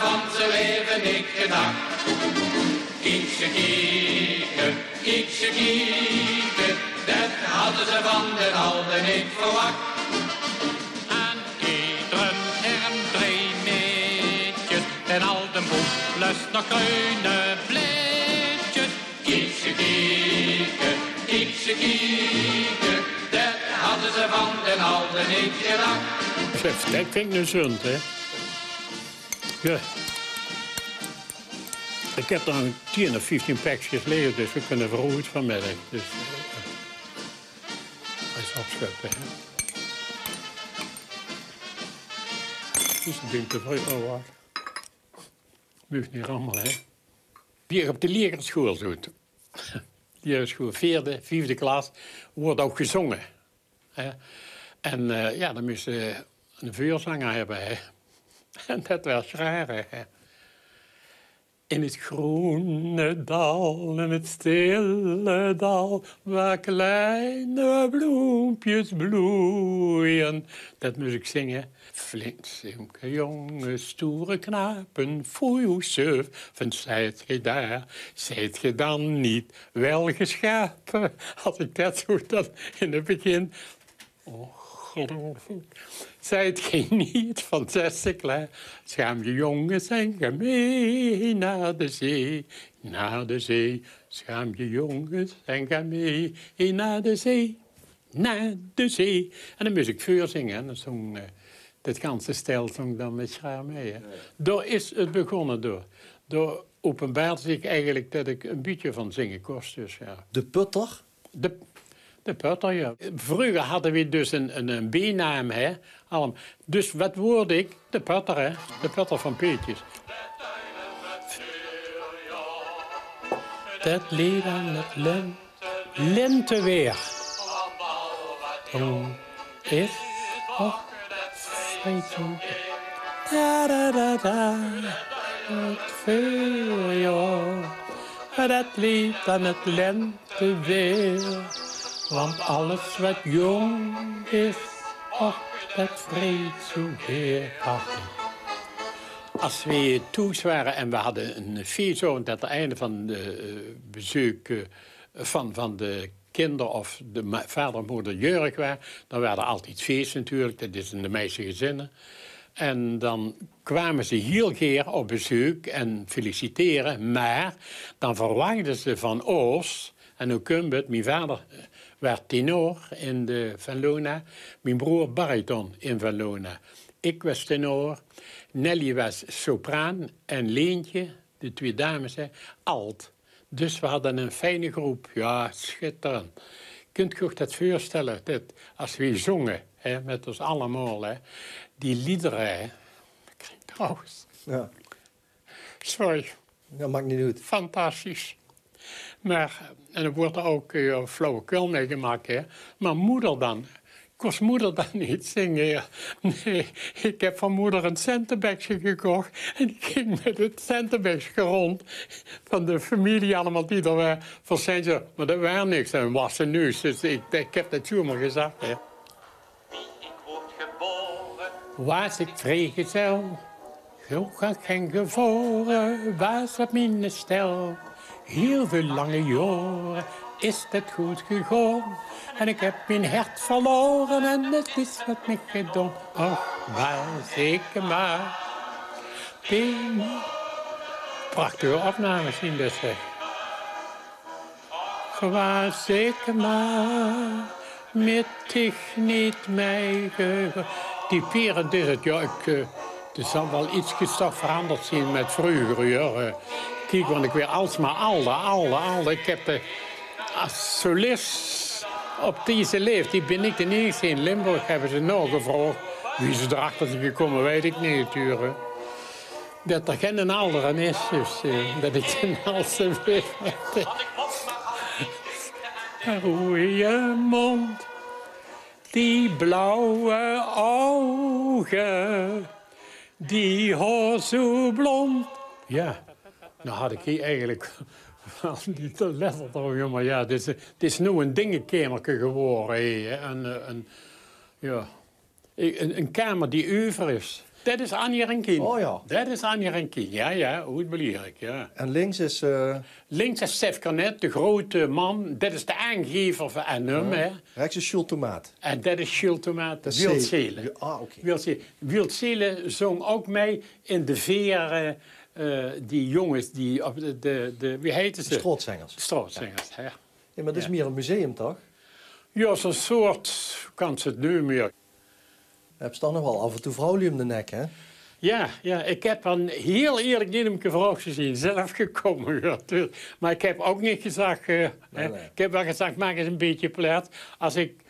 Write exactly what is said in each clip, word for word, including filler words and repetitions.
Van ze leve neet gedach. Kiek ze kieke, kiek ze kieke, det hadde ze van den alde neet verwach. Aan eder herm drei meedjes, den alde boek lust nog greune bleedjes. Kiek ze kieke, kiek ze kieke, det hadde ze van den alde neet gedach. Zeg, det vind ik nu zund, hè? Ja. Ik heb dan tien of vieftien pekskes ligge, dus we kunnen veuroet vanmiddag. Dus, eh, eens opscheppen, hè. Dus ik denk dat we, oh, wacht. Muug neet allemaol, hè. Wie ik op de liegerschool zoot. Liegerschool, veerde, viefde klas, woort ook gezonge, hè. En, eh, ja, dan must je een veurzanger hebben, hè. En det waas Schrare, hè. In het groene dal, in het stille dal, waar kleine bloempjes bloeien. Det must ik zinge. Flink, slimke jongens, stoere knapen, foei, hoe suf, van zijt gij daar, zijt gij dan niet wel geschapen? Als ik det zo dan in het begin, ongelooflijk. Zijt gij niet van zesde klaar? Schaam je jongens en ga mee naar de zee, naar de zee. Schaam je jongens en ga mee naar de zee, naar de zee. En dan must ik veurzinge, hè. Dan zong, eh, det ganse stel zong dan met Schaar mee, hè. Ja. Daar is het begonnen door. Daar openbaarde zich eigenlijk det ik een bietje van zinge kos, dus ja. De Putter? De, de Putter, ja. Vroeger hadden we dus een, een, een bijnaam, hè. Allem. Dus wat word ik? De Putter, hè. De Putter van Peetjes. Det leed aan het lente lenteweer. Toen is och, weet je, da, da, da, da, het veurjaar. Det leed aan het lenteweer. Want alles wat jong is, och, det vreet zo weer. Als we thuis waren en we hadden een feestavond aan het einde van de, eh, bezoek, eh, van, van de kinder of de ma-, vader of moeder jarig waar, dan waren er altijd feest natuurlijk, dat is in de meeste gezinnen. En dan kwamen ze heel gaer op bezoek en feliciteren, maar dan verwachten ze van ons, en hoe kump het, mijn vader, eh, werd tenor in de Van Lona, mijn broer bariton in Van Lona. Ik was tenor, Nelly was sopraan en Leentje, de twee dames, hè, alt. Dus we hadden een fijne groep. Ja, schitterend. Kunt ge uch det veurstelle, det as we zonge, hè, met ons allemaol, hè, die liedere, hè. Ik krieg trouwens. Ja. Sorry. Dat maakt niet uit. Fantastisch. Maar, en er wordt er ook, eh, flauwekul mee gemaakt, hè. Maar moeder dan, kos moeder dan niet zingen? Ja. Nee, ik heb van moeder een centenbekske gekocht en ik ging met het centenbekske rond van de familie allemaal die er waren. Voor centjes, maar dat waren niks, en wassen nu. Dus ik, ik heb dat zomaar gezegd, hè. Wie ik word geboren, was ik vrijgezel. Zo gaat geen gevore, was op mijn stel. Heel veel lange jaren is het goed gegaan. En ik heb mijn hart verloren en het is wat niet gedaan. Och, was ik maar pim. Prachtige opnames in de zeg. Gewaar zeker maar, mit dich niet meege. Typerend is het, ja, ik, eh, er zal wel iets toch veranderd zijn met vroeger, hoor. Eh, kiek, want ik weer alsmaar alder, alder, alder. Ik heb, eh, als solist op deze leeftijd ben ik de enigste in Limburg, hebben ze nagevraagd. Wie ze erachter zijn gekomen, weet ik niet, natuurlijk. Dat er geen aldere is, dus, eh, dat ik den alste weer. Roeie mond, die blauwe ouge, die hoor zo blond. Ja, nou had ik hier eigenlijk wel niet te letten, maar ja, dit is, dit is nou een dingenkamerke geworden, hè. Een, eh, een, ja, een, een kamer die euver is. Det is Annie Renkien. Oh ja. Det is Annie Renkien, ja, ja, oet Belierik, ja. En links is, eh, links is Sef Cornet, de grote man. Det is de aangever van N M, hè. Rechts is Sjoerd Tomaat. En det is Sjoerd Tomaat, Wild Zele. Ah, oké. Wild Zele. Wild Zele zong ouk mei in de veer, eh, die jonges, die op de, de, de, wie heite ze? Strootzengers. Strootzengers, hè. Ja, maar det is mier ein museum, toch? Ja, zo'n soort, kans se 't neume. Höbs se dan nog waal aaf en toe vrouwluuj óm de nek, hè? Ja, ja, ik heb dan heel eerlijk neet op m'n vraog gezien, zelf gekomme, ja, tuurlijk. Maar ik heb ouk neet gezag, eh, hè, ik heb waal gezag, maak ens ein bietje plaats. As ik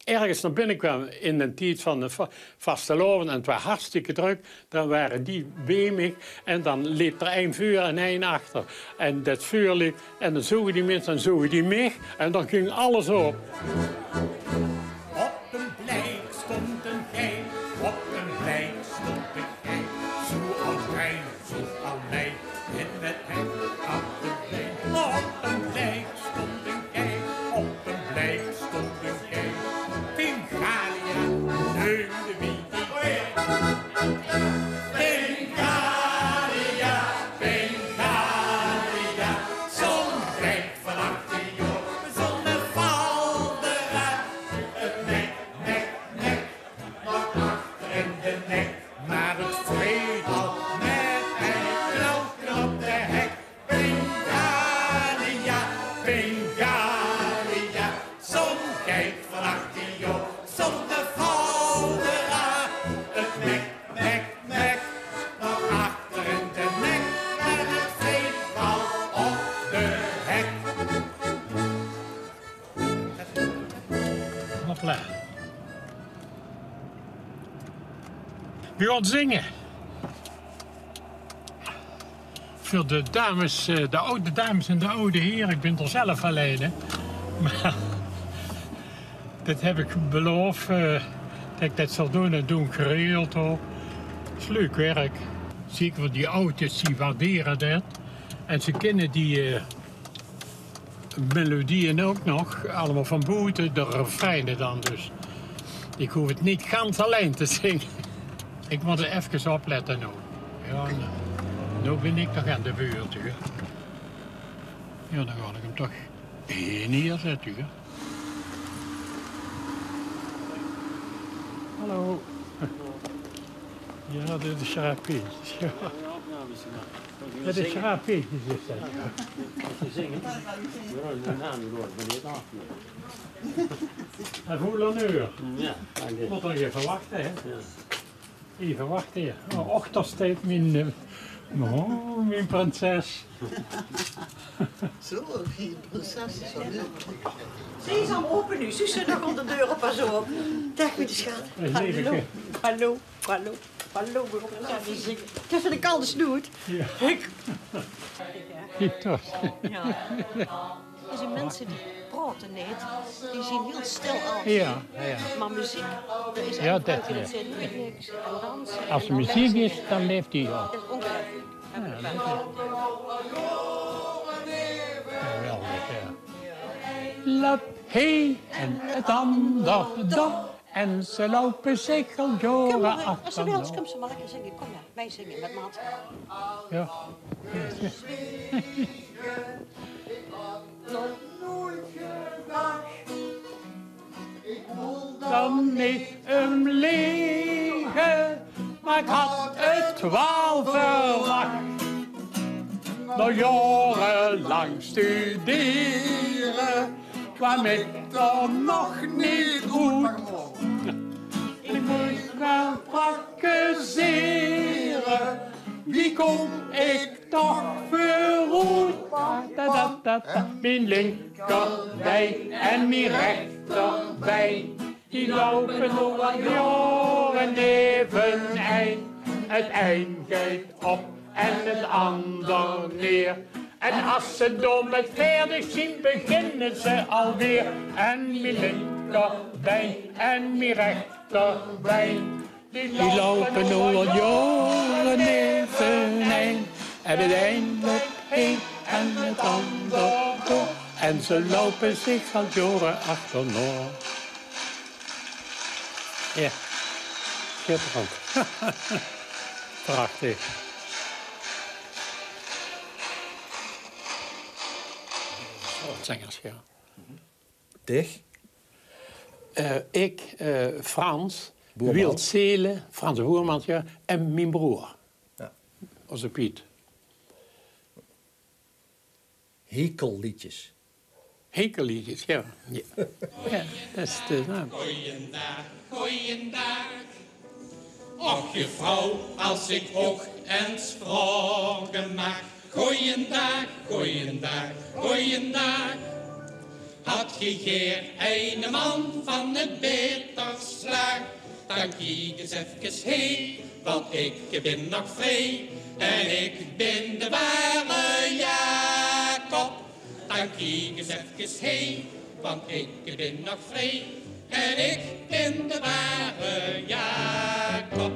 ergens nao binne kwaam in den tied van de va-, vastelaovend en 't waar hartstikke druk, dan ware die bie mich en dan leep d'r ein veur en ein achter. En det veur leep en dan zoge die minse, dan zoge die mich en dan ging alles op. Op ein bleik stond ein geit, op ein bleik stond ein geit, zoe al rein, zoe al mei, in 't hek, op ein bleik, op ein bleik stond ein geit, op ein bleik stond ein geit. Pingalia, neumde wie die geit. Pingalia, Pingalia, zo'n geit van achttien jaor, zo'n falderat. 't Nek, nek, nek, nao achter in de nek, maar 't vreet al mit ein knopke hek. Pingalia, Pingalia, zo'n geit van achttien jaor, zo'n falderat. 't Nek, nek, nek, nao achter in de nek, maar 't vreet al op de hek. Hopla. Veur ós zinge. Veur de dames, eh, de oude dames en de oude here, ik bin d'r zelf allein, hè. Maar det heb ik belaof, eh, det ik det zal doon en doon geregeld, huur. Is leuk werk. Zeker veur die audjes, die waardere det. En ze kinne die, eh, melodieë ouk nog, allemaol van boete, de refreine dan dus. Ik hoof 't neet gans allein te zinge. Ik mót d'r efkes oplette noe. Ja, noe, noe bin ik toch aan de beurt, huur. Ja, dan gaon ik 'm toch hie neerzette, huur. Hallo. Ja, dit is Sjaak Pietjes, ja. Det is Sjaak Pietjes, is det. En hoe lang uur? Ja, dank je. Mót nog effe wachte, hè? Ja. Effe wachte, ja. Oh, och, dao steit mien, eh, oh, mien prinses. Zo, die prinses is al leuk. Sesam, open noe. Suus, nog de deur op, pas op. Daag, mien sjat. Hallo, hallo. Hallo, hallo, mevrouw. Tussen de kalde snoet. Ja. Ik... Ja. D'r zien minse die praote neet, die zien hiel stil al. Ja, ja. Maar meziek, det is... Ja, det, ja. En danse. As d'r meziek is, dan leef die, ja. Det is ongeluifelik. Ja, det is geweldig, ja. Löp hie en 't ander dao. En ze loupe zich al jaore achterna. Kom maar, als ze wils, kom ze maar lekker zingen. Kom maar, wij zingen met maat. Ja. Dan neet óm liege, maar ik had 't waal verwacht. Nao jaorelang studere kwaam ik d'r nog neet oet. Ik mós waal prakkezere, wie kom ik toch veuroet? Ta, ta, ta, ta. Mien linkerbein en mien rechterbeen, die loupe noe al jaore nevenein. 't Ein geit op en 't ander neer. En as ze dao mit veerdig zien, beginne ze alweer. En mien linkerbein en mien rechterbeen, die loupe noe al jaore nevenein. En 't ein löp hie en 't ander dao. En ze loupe zich al jaore achterna. Ja, schitterend. Prachtig. Zengers, ja. Dich? Eh, ik, eh, Frans, Boerman. Wiel Seelen, Frans Boermans, ja, en mijn broer. Ja. Onze Piet. Hekelliedjes. Hekelliedjes, ja. Ja. Ja, dat is de naam. Goeiendaag, goeiendaag. Och, juffrouw, als ik ook eens vragen mag. Goeiendaag, goeiendaag, goeiendaag. Had ge geer eine man van het beter slaag, dan kiek eens efkes heen, want ik bin nog vrij en ik bin de ware Jacob. Dan kiek eens efkes heen, want ik bin nog vrij en ik bin de ware Jacob.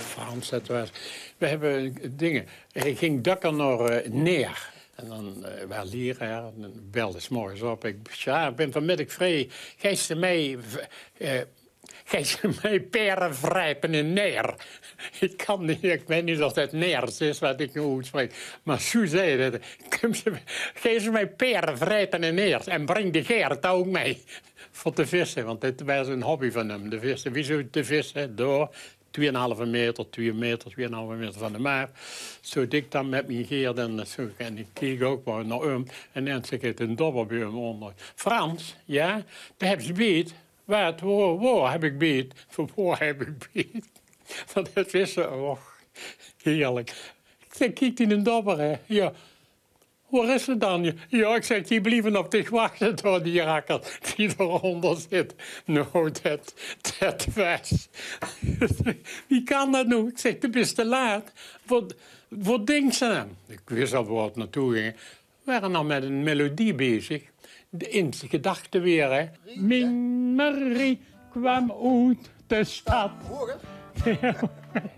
Frans, dat was, we hebben dingen. Hij ging dökker naar, eh, Neer. En dan, eh, waar leraar, dan belde 's morgens op. Ik, ja, ik ben vanmiddag vrij. Geis te mij v-, eh, Geis te mij peren vrijpen in Neer? Ik kan niet, ik weet niet of dat Neers is wat ik nu uitspreek. Maar zo zei hij dat. Geis te mij peren vrijpen in Neer en breng de Gerrit ook mee. Voor te vissen, want dit was een hobby van hem. De vissen, wie zo te vissen, door tweeënhalve meter, twee meter, tweeënhalve meter van de maar. Zo dik dan met mijn geer, dan zo, en ik keek ook maar naar hem. En dan zeg ik, een dobber bij hem onder. Frans, ja, daar heb je beet. Wat, wo, wo heb ik beet? Wo heb ik beet? Want dat wist ze, och, heerlijk. Ik zeg, kiek, die een dobber, hè? Ja. Waar is ze dan? Ja, ik zeg, die blieven op dich wachten door die rakker die eronder zit. Nou, dat, dat was. Wie kan dat nou? Ik zeg, de bist te laat. Wat, wat denkt ze dan? Ik wist al waar het naartoe ging. We waren al met een melodie bezig. De, in gedachten weer, hè. Mien Marie kwam oet de stad. Hoger?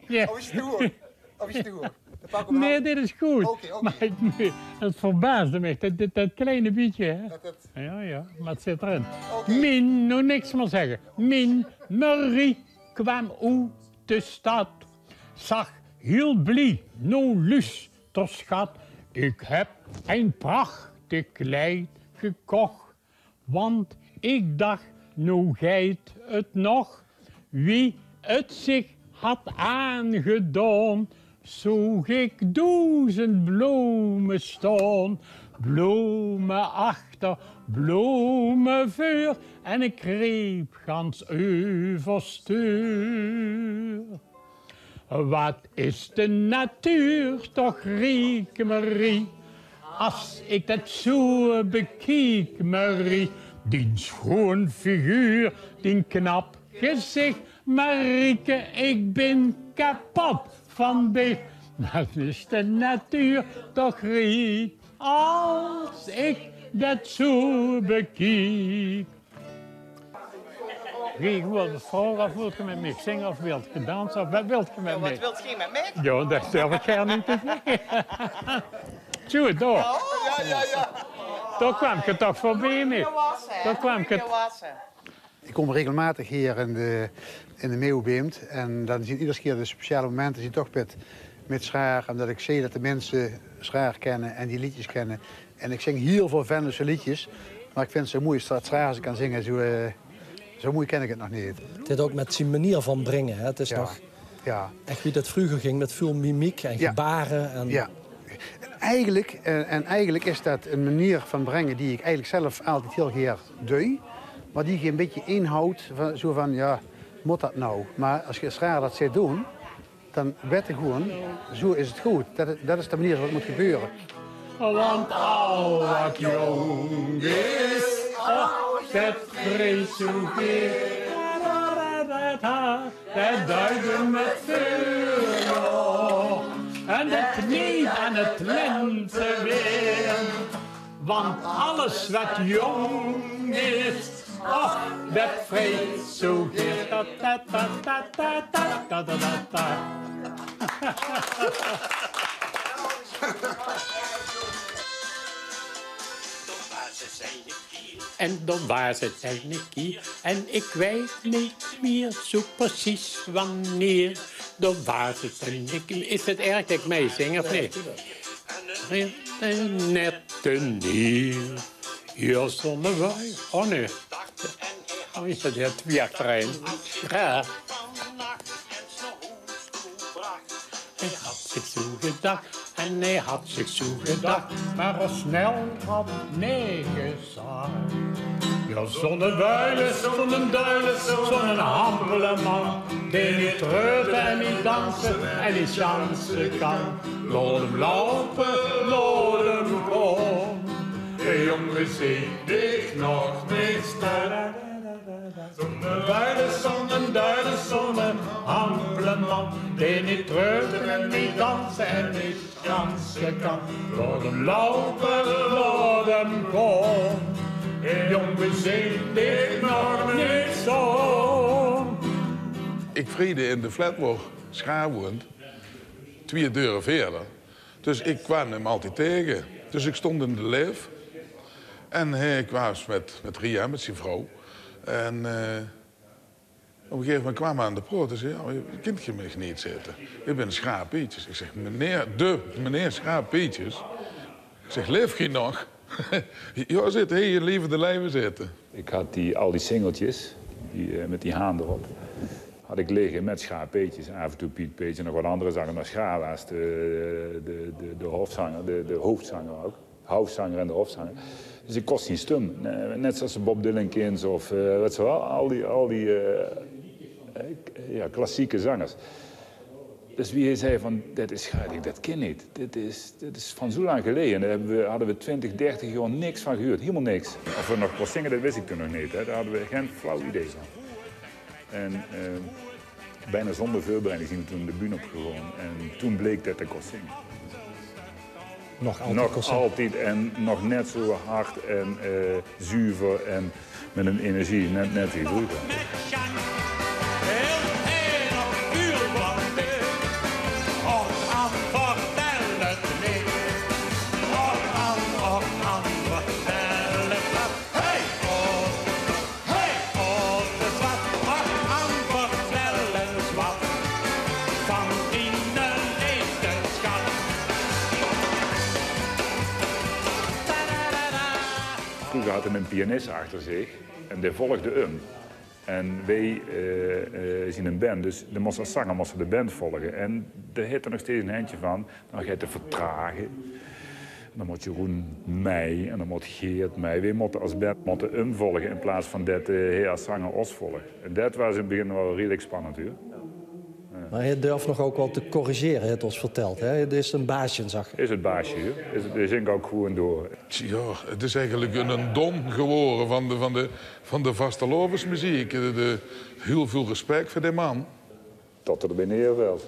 Ja. Of is het te hoog? Of is het te hoog? Dan pak ik hem aan. Nee, dit is goed. Oké, oké. Maar ik, het verbaasde me, dat, dat, dat kleine beetje, hè. Dat, dat... Ja, ja, maar het zit erin. Oké. Mien, nou niks meer zeggen. Mien Marie kwam oet de stad. Zag heel blie, nou luus, Terschat, ik heb een prachtig kleid gekocht, want ik dacht, nou geit het nog. Wie het zich had aangedaon, zoog ik doezend bloemen staon. Bloemen achter, bloemen veur, en ik kreeg gans euverstuur. Wat is de natuur toch riek, Marie. As ik dat zo bekiek, Marie. Dien schoon figuur, dien knap gezicht, Marieke, ik bin kapot van dich. Wat is de natuur toch riek, als ik dat zo bekiek. Wie, ik wil vragen, of wilt ge met mij zingen of wilt ge dansen? Of wat wilt ge met mij? Ja, wat wilt ge met mij? Ja, dat durf ik gaar niet te zeggen. Zo, daar. Ja, ja, ja. Daar kwam ik toch voorbij mee. Daar kwam ik het. Ik kom regelmatig hier in de, in de Meeuwbeemd. En dan zien iedere keer de speciale momenten zien toch met, met Sraar, omdat ik zie dat de mensen Sraar kennen en die liedjes kennen. En ik zing heel veel Venlose liedjes, maar ik vind het zo mooi dat Sraar ze kan zingen. Zo, eh, zo mooi ken ik het nog niet. Het is ook met zijn manier van brengen, hè. Het is nog echt wie dat vroeger ging, met veel mimiek en gebaren. En... Ja. En eigenlijk, eh, en eigenlijk is dat een manier van brengen die ik eigenlijk zelf altijd heel graag doe, maar die je een beetje inhoudt, van, zo van, ja, moet dat nou? Maar als je Sraar dat ziet doen, dan wette gewoon, zo is het goed. Dat, dat is de manier zoals het moet gebeuren. Want al wat jong is, och, det vreet zo geer. Det duigen met vuur, en det kniet aan het lenteweer. Want alles wat jong is, och, det vreet zo geer. Ta, ta, ta. En dan waas 't, zei ik, en ik weet niet meer zo precies wanneer. Dan waas 't, zei ik. Is 't erg dat ik meezing, of niet? Net te neer. Hier stonden wij. Oh nee. Oh, is dat heel twee achterin? Ja. Hij had zich zo gedacht en hij had zich zo gedacht, maar al snel had nee gezag. Ja, zo'n wuile, zo'n duile, zo'n hampele man, die niet treurt en niet dansen en niet jansen kan. Laat hem lopen, laat hem gaan. Hey, jongen, zie dich nog niet staan. Zo'n wuile, zo'n duile, zo'n hampele man, die niet treurt en niet dansen en niet jansen kan. Laat hem lopen, laat hem gaan. Jong, we zien dit nog niet zo. Ik vreugde in de flat wo Sjaap woont, twee deure verder. Dus ik kwaam hem altied tege. Dus ik stond in de lift. En hij kwaam met, met Ria, met zijn vrouw. En eh, op een gegeven moment kwaam hij aan de poort en zei: "Ja, kent ge mich niet?" zit. "Ik ben Sjaap Pietjes." Ik zeg: "Meneer, de meneer Sjaap Pietjes." Ik zeg: "Leeft ge nog?" "Ja," zit, "hier leven de lijven zitten." Ik had die, al die singeltjes, die, eh, met die haan erop, had ik liggen met Sjaap Pietjes, af en toe Piet Pietjes en nog wat andere zanger. Maar Sjaap was de, de, de, de hoofdzanger, de, de hoofdzanger ook. Hoofdzanger en de hoofdzanger. Dus ik kost zien stum. Eh, net zoals de Bob Dylan kins of, eh, weet je wel, al die, al die, eh, eh, k- ja, klassieke zangers. Dus wie hij zei van, "Dat is, ik denk, dat kin niet. Dit is, dit is van zo lang geleden. Daar hebben we, hadden we twintig, dertig jaar niks van gehuurd. Helemaal niks. Of we nog kosten zingen, dat wist ik toen nog niet, hè. Daar hadden we geen flauw idee van." En eh, bijna zonder voorbereiding zien we toen de bühne opgegaan. En toen bleek dat de kost zingen. Nog altijd. Nog altijd en nog net zo hard en eh, zuiver en met een energie, net, net wie vroeger. Hey, oh, de zwart, ach, amper wel eens wat van tienen etenschap. Vroeger had hij een pianist achter zich en die volgde hem. En wij eh, eh, zien een band, dus dan moest als zanger moest de band volgen. En daar heeft er nog steeds een handje van. Dan gaat de vertragen. Dan moet Jeroen mee en dan moet Geert mee. Wij moeten als band moeten omvolgen in plaats van dat eh, hij als zanger ons volgt. En dat was in het begin wel redelijk spannend, hoor. Maar hij durft nog ook wel te corrigeren, het ons verteld. Hè? Het is een baasje, zag hij. Is het baasje, hoor. Is het, hij zingt ook gewoon door. Ja, het is eigenlijk een, een don geworden van de, van de, van de vastelaovesmuziek. De, de, heel veel respect voor die man. Tot er bij neervelt.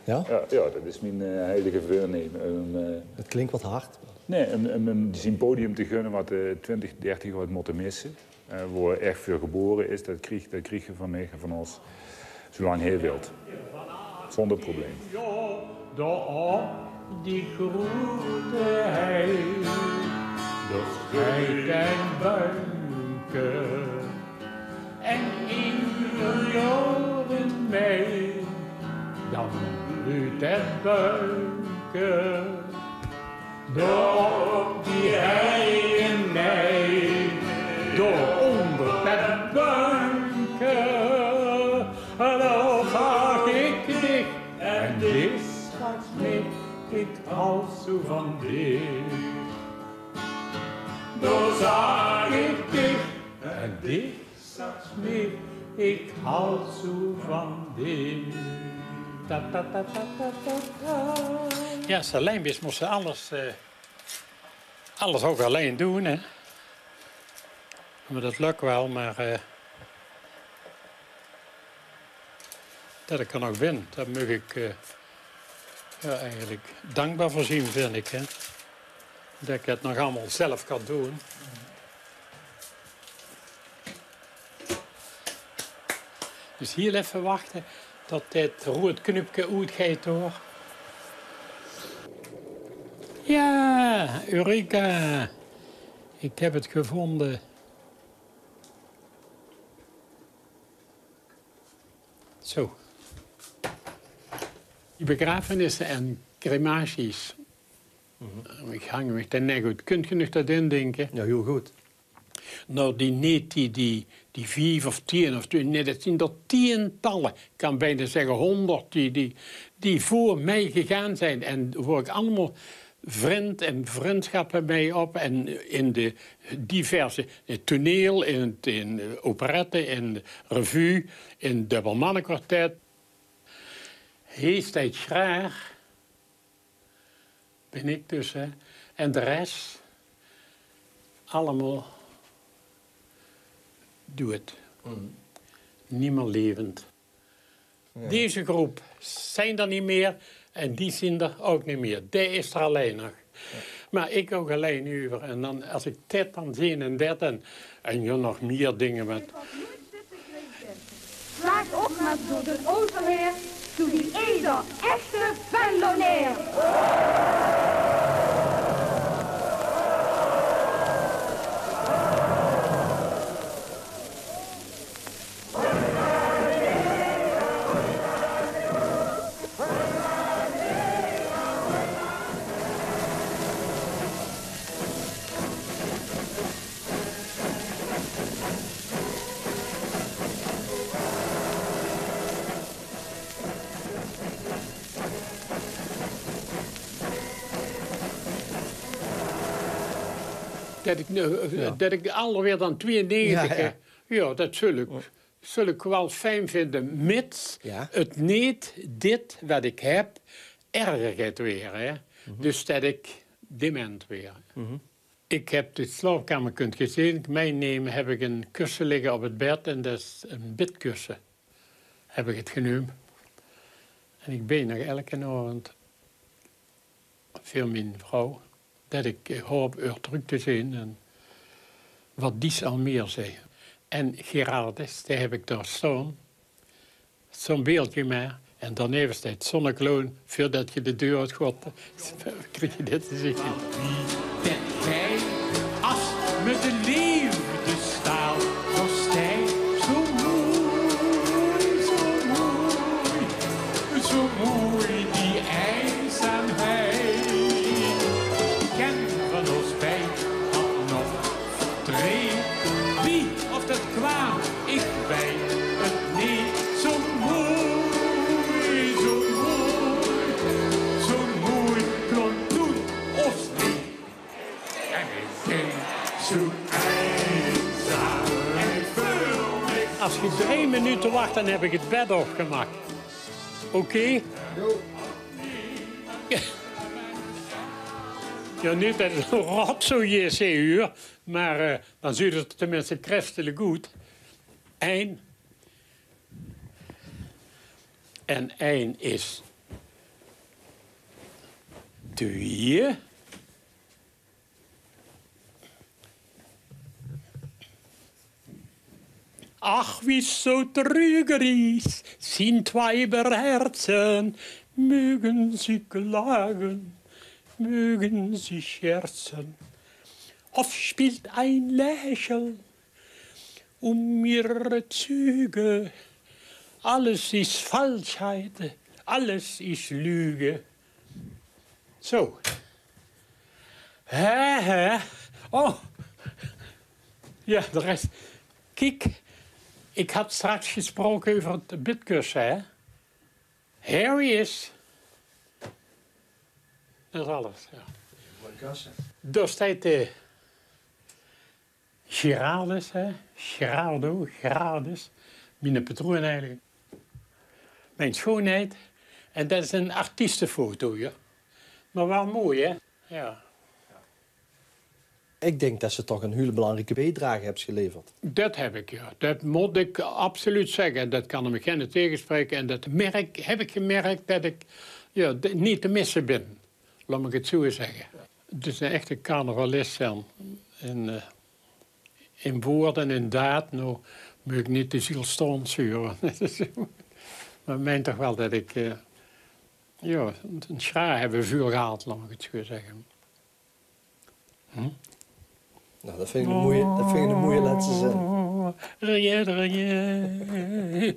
Ja? Ja, ja, dat is mijn eh, heilige voornemen. Om, eh, Het klinkt wat hard. Nee, om, om, om zijn podium te gunnen wat eh twintig, dertig jaar had moeten missen. Eh, waar hij echt voor geboren is, dat krijg, dat krijg je van mij en van ons. Zolang hij wilt. Zonder probleem. Daar op die grote hei, daar schijt een buimke. En in de jaren mei, dan bloeit het buimke. Daar op die hei in mei, daar onder het buimke, daar zag ik dich en dich zag mich, ik hou zo van dich. Daar zag ik dich en dich zag mich, ik hou zo van dich. Ta, ta, ta. Ja, Salembis moesten alles, eh, alles ook alleen doen, hè. Maar dat lukt wel, maar eh, dat ik er nog ben, daar mag ik eh, ja, eigenlijk dankbaar voor zien, vind ik, hè. Dat ik het nog allemaal zelf kan doen. Dus hier even wachten tot dit rood knupke oetgeit, hoor. Ja, Eureka! Ik heb het gevonden. Zo. Die begrafenissen en crematies. Ik hang mich d'r neet good. Kunt ge nog dat indinken? Ja, heel goed. Nou, die neet die, die, die vief of tien of twintig, nee, dat zien d'r tientallen, ik kan bijna zeggen honderd, die, die, die voor mij gegaan zijn en waar ik allemaal vriend en vriendschappen mee op en in de diverse, in toneel, in, in operette, in revue, in dubbelmannenkwartet. Heer steit Schraar, ben ik dus, hè. En de rest, allemaal dood. Niet meer levend. Deze groep zijn er niet meer en die zien er ook niet meer. Die is er alleen nog. Maar ik ook alleen over. En dan, als ik dit dan zie en dat en, en ja, nog meer dingen met. Slaag op maar door de overheer, doe die eder echte Venlonair. Dat ik, eh, dat ik alweer dan tweeënnegentig, ja, ja, hè. Ja, dat zul ik, zul ik wel fijn vinden, mits het niet dit wat ik heb erger gaat weer, hè. Dus dat ik dement weer. Ik heb de slaapkamer, kunt ge zien, ik meeneem, heb ik een kussen liggen op het bed en dat is een bidkussen, heb ik het geneumd. En ik bid nog elke avond voor mijn vrouw, dat ik, eh, hoop eur terug te zien en wat dies al meer zei. En Gerardus, die heb ik daar staan. Zo'n beeldje maar. En daarnaast staat zonnekloon, voordat je de deur uit gaat, krijg je dit te zien. Wie bent gij als me de leefdestaal verstijf? Zo mooi, zo mooi, zo mooi die eenzaamheid. Ik ken van ons beid dat nog verdriet. Wie of dat kwaad, ik weet het niet. Zo mooi, zo mooi, zo mooi klonk toen ons lied. En ik ben zo eenzaam en ik voel me. Als je drie minuten wacht, dan heb ik het bed opgemaakt. Oké? Ja, niet dat het een rotzooi is, hè, huur. Maar, eh, dan ziet het er tenminste christelijk goed. Ein. En ein is twee. Ach, wie zo trügerig sind zwei Herzen, mögen sie klagen, mögen sie scherzen. Oft spielt ein Lächeln um ihre Züge. Alles ist Falschheit, alles ist Lüge. Zo. Hè, hè. Oh. Ja, de rest. Kiek, ik had straks gesproken over het bidkussen, hè. Here he is. Dat is alles, ja. Mooi kussen. Daar staat de Gerardus, hè. Gerardo, Gerardus. Mijn patroon eigenlijk. Mijn schoonheid. En dat is een artiestenfoto, ja. Maar wel mooi, hè? Ja. Ik denk dat ze toch een hele belangrijke bijdrage hebt geleverd. Dat heb ik, ja. Dat moet ik absoluut zeggen. Dat kan er me geen tegenspreken. En dat merk, heb ik gemerkt dat ik, ja, d-, niet te missen ben. Laat me het zo zeggen. Het is een echte carnavalist, Jan. En, eh, in woord en in daad, nou, moet ik niet de ziel staan zeuren. Maar ik meen toch wel dat ik, eh, ja, een sjaar hebben we veel gehad, laat me het zo zeggen. Hm? Nou, dat vind ik een mooie, dat vind ik een mooie laatste zin. Regeer, regeer.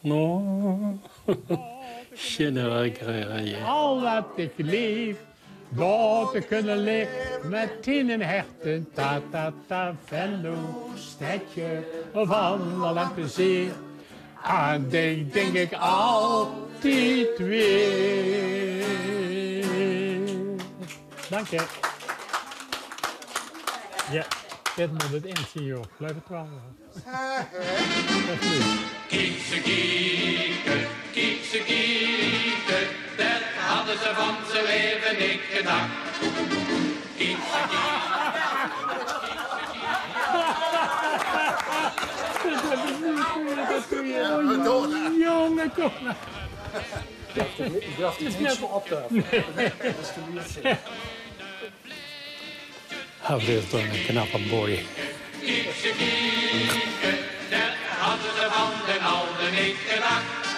No, generaal regeer. Al wat ik leef, dat ik kunnen leef met tien en herten, ta, ta, ta, Venlo, stedje van lol en plezier. Aan dich denk ik altijd weer. Dank je. Ja, dit moet het in zien, joh. Blijf het wel. Kiek ze kieken, kiek ze kieken, dat hadden ze van ze leven niet gedacht. Kiek ze kieken. Jongen, kom maar. Ik durf het niet, ik durf het niet zo op te. Dat is te moeilijk. Hij blijft toch een knappe boy. Kiek ze kieken, dat hadden ze van den alden niet gedacht.